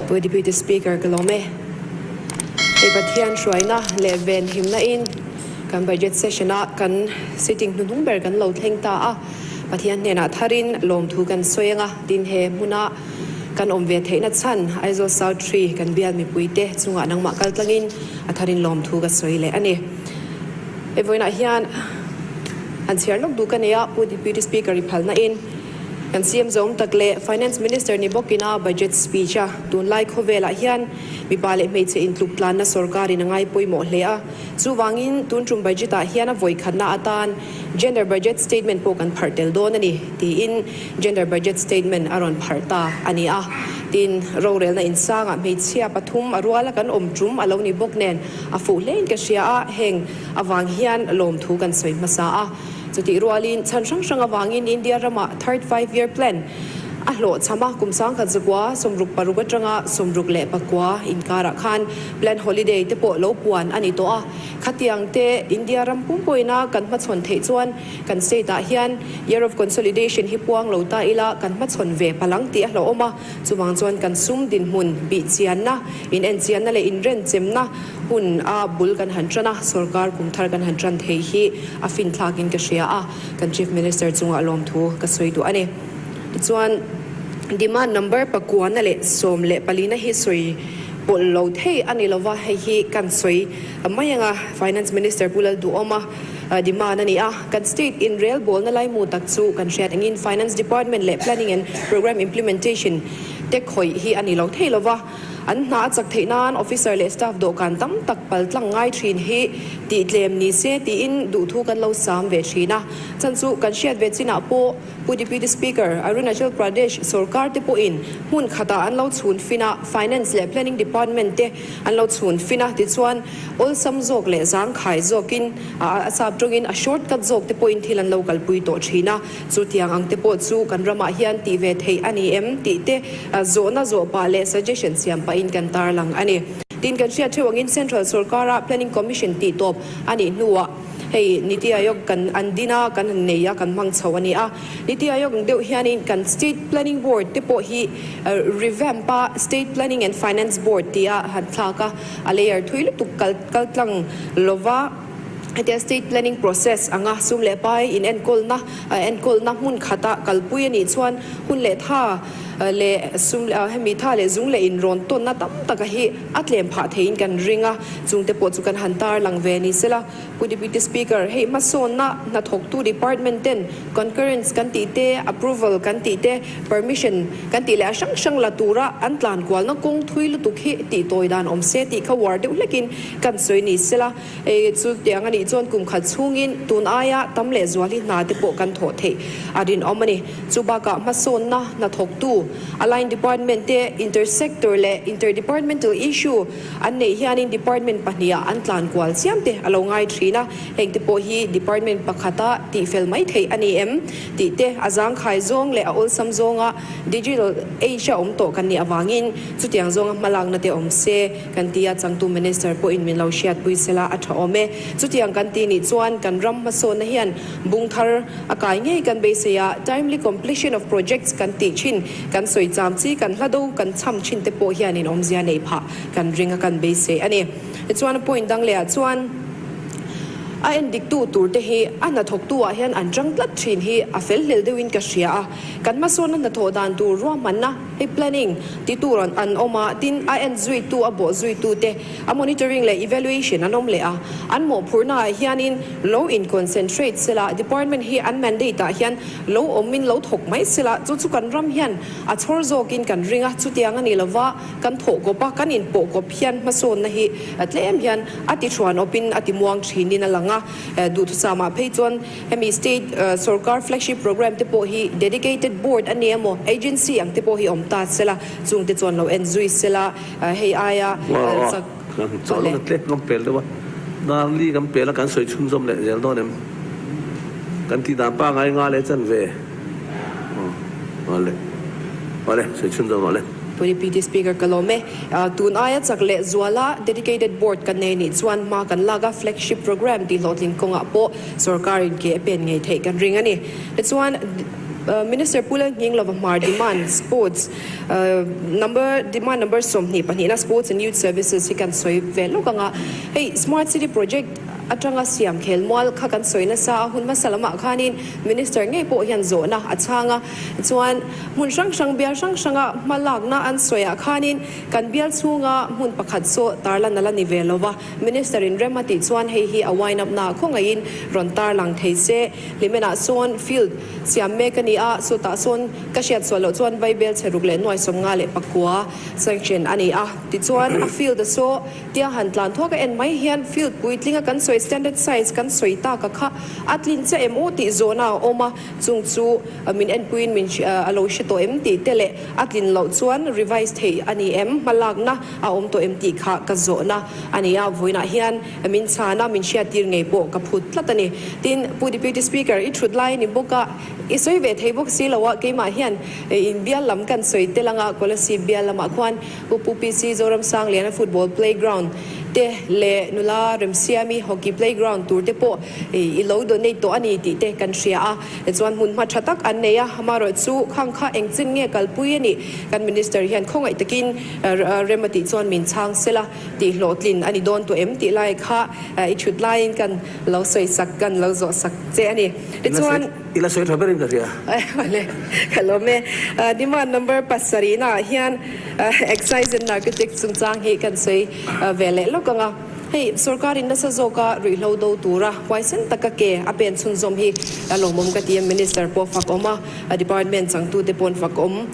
Pu Deputy Speaker ka lawm e. Hei Pathian hruaina leh venhimna in kan budget session a kan sitting hnuhnung ber kan lo thleng ta a, Pathian hnenah tharin lawmthu kan sawi anga tin he hmuna kan awm ve theihna chhan Aizawl South Tree kan bial mipuite chungah nangmah kal tlangin a tharin lawmthu ka sawi leh a ni. Hei vawiinah hian han chhiar lawk duh ka nei a, Pu Deputy Speaker i phalna in kan CM zawm tak leh Finance Minister ni bawkin a budget speech a tunlai khawvelah hian mipa leh hmeichhe intluk tlanna sorkarin a ngai pawimawh hle a, chuvangin tun tum budget ah hian a vawikhatna atan Gender Budget Statement pawh kan pharh tel dawn a ni tiin Gender Budget Statement a rawn pharh ta a ni a. Tin, rorelna insangah hmeichhia pathum a ruala kan awm tum a lo ni bawk nen a fuh hlein ka hria a, heng avang hian lawmthu kan sawi hmasa a. Chutih rualin chhan hrang hrang avangin India ramah Third Five Year Plan a hlawhchham a, kum 19 66 atanga 64 inkarah khan Plan Holiday te pawh lo puan a ni tawh a. Khatiang te India ram pum pawhina kan hmachhawn theih chuan kan state ah hian Year of Consolidation hi puang lo ta ila kan hmachhawn ve palang tih a hlauhawm a, chuvang chuan kan sum dinhmun bih chianna, in enchianna leh inrenchemna hun a bul kan han tan a, sorkar kum thar kan han tan thei hi a finthlak in ka hria a, kan Chief Minister chungah lawmthu ka sawi duh a ni. Tichuan demand number pakuana leh 14na hi sawi pawlh lo thei a ni lova, hei hi kan sawi mai anga Finance Minister Pu Lalduhawma demand a ni a, kan state in relbawlna laimu tak chu kan hriat angin Finance Department leh Planning and Programme Implementation te khawih hi a ni lo thei lova, an hna a chak theih nan officer leh staff dawhkan tam tak pal tlang ngai thin hi tih tlem ni se tiin duhthu kan lo sam ve thin a, chan chu kan hriat ve chinah pawh Pu Deputy Speaker, Arunachal Pradesh sorkar te pawhin hmun khatah an lo chhun fin a, Finance leh Planning Department te an lo chhun fin a, tichuan awlsam zawk leh zangkhai zawkin a sap tawngin a short cut zawk te pawhin thil an lo kalpui tawh thin a, chutiang ang te pawh chu kan ramah hian tih ve theih a ni em tih te zawhna zawh pah leh suggestion siam pahin kan tarlang a ni. Tin, kan hriat theuh angin Central sorkara Planning Commission tih tawp a nih hnuah, Hei Niti Aayog kan an din a, kan han nei a, kan hmang chho a ni a. Niti Aayog ang deuh hianin kan State Planning Board te pawh hi revamp a, State Planning and Finance Board tia han thlak a, a layer thui lutuk kal kal tlang lova hetia State Planning process anga sum leh pai inenkawlna enkawlna hmun khata kalpui a nih chuan hun leh tha leh sum hemi tha leh zung leh inrawn tawnna tam taka hi a tlem phah theiin kan ring a, chungte pawh chu kan han tarlang ve ni sela. Pu Deputy Speaker, hei hmasawnna hnathawktu department ten concurrence kan tih te, approval kan tih te, permission kan tih leh a hrang hrang la tura an tlan kualna kawng thui lutuk hi tih tawi dan awm se tih kha uar deuh hlekin kan sawi ni sela. Hei chu tiang a nih chuan kum khat chhungin tun aia tam leh zual hi hna te pawh kan thawh theih a rinawm a ni. Chu bakah hmasawnna hnathawktu align department te inter-sector leh inter-departmental issue an neih hianin department pahniha an tlan kual chiam te a lo ngai thin a, heng te pawh hi department pakhata tihfel mai theih a ni em tih te a zangkhai zawng leh a awlsam zawnga digital age a awm tawh kan nih avangin chutiang zawnga hmalakna te awm se kan ti a, changtu minister pawhin min lo hriatpui sela a tha awm e. Chutiang kan ti nih chuan kan ram hmasawnna hian bung thar a kai ngei kan beisei a, timely completion of projects kan tih thin, kan sawi cham chi, kan hla do kan cham thin te pawh hianin awmzia neih phah kan ring a kan beisei a ni. Tichuan a point dang leh ah chuan a en dik tu tur te hi a hnathawk tu ah hian an tang tlat thin hi a fel hlel deuh in ka hria a, kan hmasawnna hnathawh dan tur ruahmanna hei planning ti tur an awm a, tin a en zui tu a bawh zui tu te A monitoring leh evaluation an awm leh a, an mawhphurhna ah hianin lo in concentrate sela, department hi an mandate ah hian lo awmin lo thawk mai sela, chu chu kan ram hian a chhawr zawkin kan ring a, chutiang a ni lova kan thawh kawp a, kan inpawh kawp hian hmasawnna hi tlem hian a ti thuan awpin a ti muang thinin a lang a, duhthusam ah phei chuan hemi state sorkar flagship programme te pawh hi dedicated board a ni emaw agency ang te pawh hi awm ta sela, chungte chuan lo en zui sela. Hei aia chak Chaw lawk tlem kan pel deuh a, Darli kan pel a kan sawi chhunzawm leh zel dawn em? Kan tih dan pangai nga leh chan ve aw le aw le sawi chhunzawm rawh le. Pu Deputy Speaker ka lawm e. Tun aia chak leh zuala dedicated board kan nei nih chuan hma kan lak a, flagship programme tih hlawhtling kawngah pawh sorkarin ke a pen ngei theih kan ring a ni. Tichuan. Minister Pu Lalnghinglova Hmar Demand Sports Number Demand Number 20 pahnihna Sports and Youth Services hi kan sawi ve lawk ang a. Hei Smart City Project atanga siam khelmual kha kan sawi nasa a, hun hmasa lamah khanin Minister ngei pawh hian zawhna a chhang a. Chuan hmun hrang hrang bial hrang hranga hma lakna an sawiah khanin kan bial chhunga hmun pakhat saw tarlan a la ni ve lo va. Minister in rem a tih chuan hei hi a wind up na khawngaihin rawn tarlang thei se. Hlimenah sawn field siam mek a ni a, chutah sawn ka hriat sual loh chuan Vaibel chhe ruk leh nuai 54 sanction a ni a. Tichuan a field a saw tia han tlan thuak a en mai hian field puitlinga kan sawi standard size kan sawi tak a kha a tlin chiah em aw tih zawhna a awm a, chung chu min enpuiin min a lo hre tawh em tih te leh a tlin loh chuan revise theih a ni em, hmalakna a awm tawh em tih kha ka zawhna a ni a, vawiinah hian Min chhan a, min hriattir ngei pawh ka phut tlat a ni. Tin, Pu Deputy Speaker, i thut lai a ni bawk a, i sawi ve thei bawk si lo a, keimah hian in bial lam kan sawi tel ang a, Kolasib bial lamah khuan Pu Pu PC Zoramsangliana football playground te leh nula Remsiami hockey playground tur te pawh i lo donate tawh a ni tih te kan hria a. Tichuan hmun hma tha tak an nei a, amaherawh chu khang kha engchin nge kalpui a nih kan Minister hian khawngaih takin rem a tih chuan min chhang sela. Tih hlawhtlin a ni dawn tawh em tih lai kha i thut laiin kan lo sawi sak, kan lo zawh sak che a ni. Tichuan. I la sawi tha berin ka hria. Awle, ka lawm e. Demand number pasarihna ah hian Excise and Narcotics chungchang hi kan sawi ve leh lawk ang a. Hei sorkarin nasa zawka ruihhlo do tura huaisen taka ke a pen chhunzawm hi a lawmawm ka ti a, Minister pawh fak awm a, Department changtute paw'n fak awm,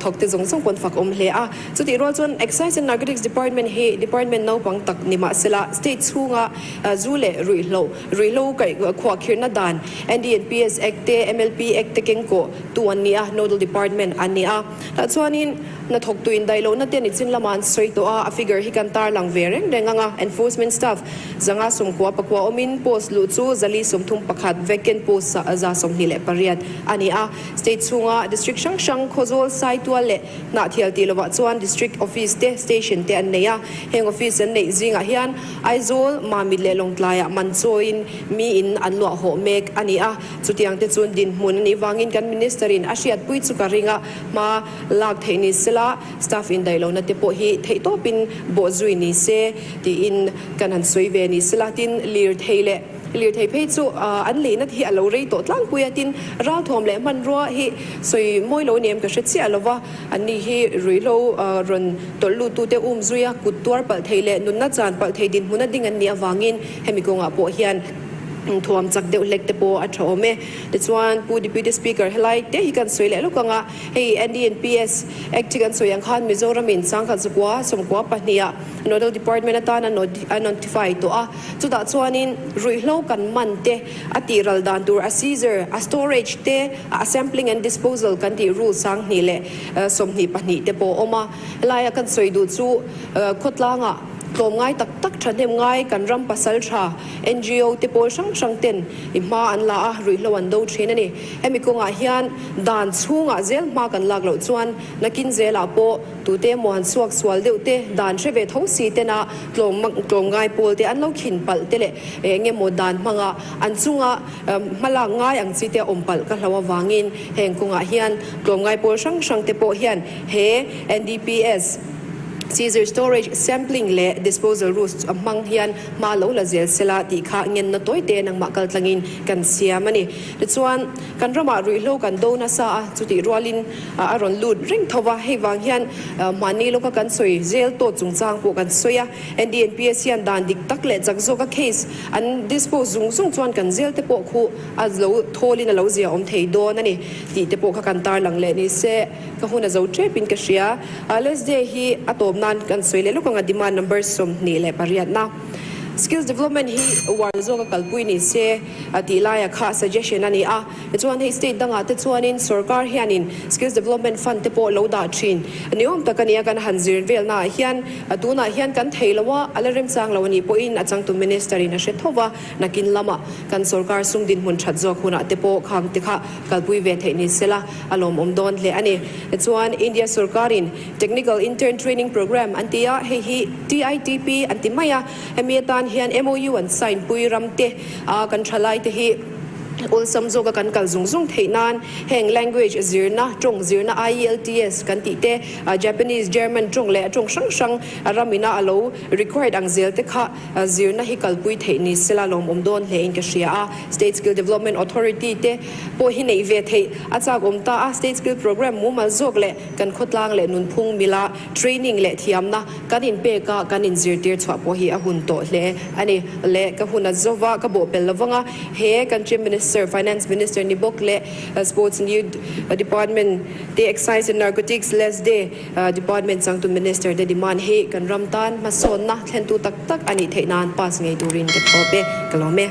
thawkte zawng zawng paw'n fak awm hle a. Chutih rual chuan Excise and Narcotics Department hi department naupang tak ni mah sela state chhunga zu leh ruihhlo, ruihhlo kaih khuahkhirhna dan NDNPS Act te, MLP Act te kengkawh tu an ni a, nodal department an ni a. Tah chuanin hnathawktu indaihlohna te nichin lamah an sawi tawh a, a figure hi kan tarlang ve reng reng ang a, enforcement staff 590 pakua awmin post luh chu 431, vacant post 128 a ni a. State chhunga district hrang hrang Khawzawl, Saitual leh Hnahthial tih lovah chuan District Office te, Station te an nei a. Heng Office an neih zingah hian Aizawl, Mamit leh Lawngtlaiah man chawiin miin an luah hawh mek a ni a. Chutiang te chuan dinhmun a nih vangin kan Minister in a hriatpui chu ka ring a, hma lak theih ni sela, staff indaihlohna te pawh hi theihtawpin bawhzui ni se tiin kan han sawi ve ni sela, tin lirthei leh. Lirthei phei chu an leina hi a lo rei tawh tlangpui a, tin ralthuam leh hmanrua hi sawi mawi lo ni em ka hre chiah lo va, an ni hi ruihhlo rawn tawlh luttute um zui a, kut tuar palh thei leh nunna chan palh thei dinhmuna ding an nih avangin hemi kawngah pawh hian thuam chak deuh hlek te pawh a tha awm e. Tichuan Pu Deputy Speaker helai te hi kan sawi leh lawk ang a, hei NDNPS Act hi kan sawi ang khan Mizoramin sangkhat zakua sawmkua pahniha Nodal Department atana a notify tawh a, Chutah chuanin ruihhlo kan man te, a tih ral dan tur, a seizure, a storage te, a sampling and disposal kan tih rule 2022 te pawh a awm a. Helaia kan sawi duh chu khawtlangah tlawmngai tak tak thahnem ngai kan ram pasal tha NGO te pawl hrang hrang ten i hma an la a, ruihhlo an do thin a ni. Hemi kawngah hian dan chhungah zel hma kan lak loh chuan nakin zelah pawh tute emaw han suak sual deuh te, dan hre ve tho si tena Tlawm tlawmngai pawl te an lo khin palh te leh eng emaw dan hmanga an chunga hmalak ngai ang chi te a awm palh ka hlo avangin heng kawngah hian tlawmngai pawl hrang hrang te pawh hian he NDPS Seizure Storage Sampling leh Disposal Rules hmang hian hma lo la zel sela tih kha ngenna tawi te nangmah kaltlangin kan siam a ni. Tichuan kan ramah ruihhlo kan do nasa a, chutih rualin a rawn lut reng tho va, hei vang hian mahni lawka kan sawi zel tawt chungchang pawh kan sawi a, NDNPS hian dan dik tak leh chak zawka case an dispose zung zung chuan kan zel te pawh khu a lo thawlin a lo zia awm thei dawn a ni tih te pawh kha kan tarlang leh ni se ka hun a zo tep in ka hria. Last day hi a tawp nan kan sawi leh lawk ang a demand number 28 na skills development hi uar zawka kalpui ni se tih laia kha suggestion a ni a. Tichuan hei state dangah te chuanin sorkar hianin Skills Development Fund te pawh lo dah thin ni awm tak a ni a, kan han zir velnaah hian tunah hian kan thei lo a, a la remchang lo a nih pawhin a changtu Minister in a hre tho va, nakin lama kan sorkar sum dinhmun that zawk hunah te pawh khang te kha kalpui ve theih ni sela a lawmawm dawn hle a ni. Tichuan India sorkarin Technical Intern Training Programme an ti a, hei hi TITP an ti mai a, hemi atan hian MOU an sign pui ram te a kan thalai te hi. Awlsam zawka kan kal zung zung theih nan heng language zirna, tawng zirna IELTS kan tih te, Japanese, German tawng leh tawng hrang hrang ram ina a lo required ang zel te kha zirna hi kalpui theih ni sela lawmawm dawn hle in ka hria a. State Skill Development Authority te pawh hi neih ve theih a chak awm ta a, State Skill Programme mumal zawk leh kan khawtlang leh nunphung mila training leh thiamna kan inpek a, kan inzirtir chhuah pawh hi a hun tawh hle a ni. Le ka hun a zova ka bawhpelh lovang a, he kan Chief Minister, Finance Minister ni bawk leh Sports and Youth Department te, Excise and Narcotics, LESDE, Department changtu Minister te demand hi kan ram tan hmasawnna thlentu tak tak a nih theih nan pass ngei turin ka thawp e, ka lawm e.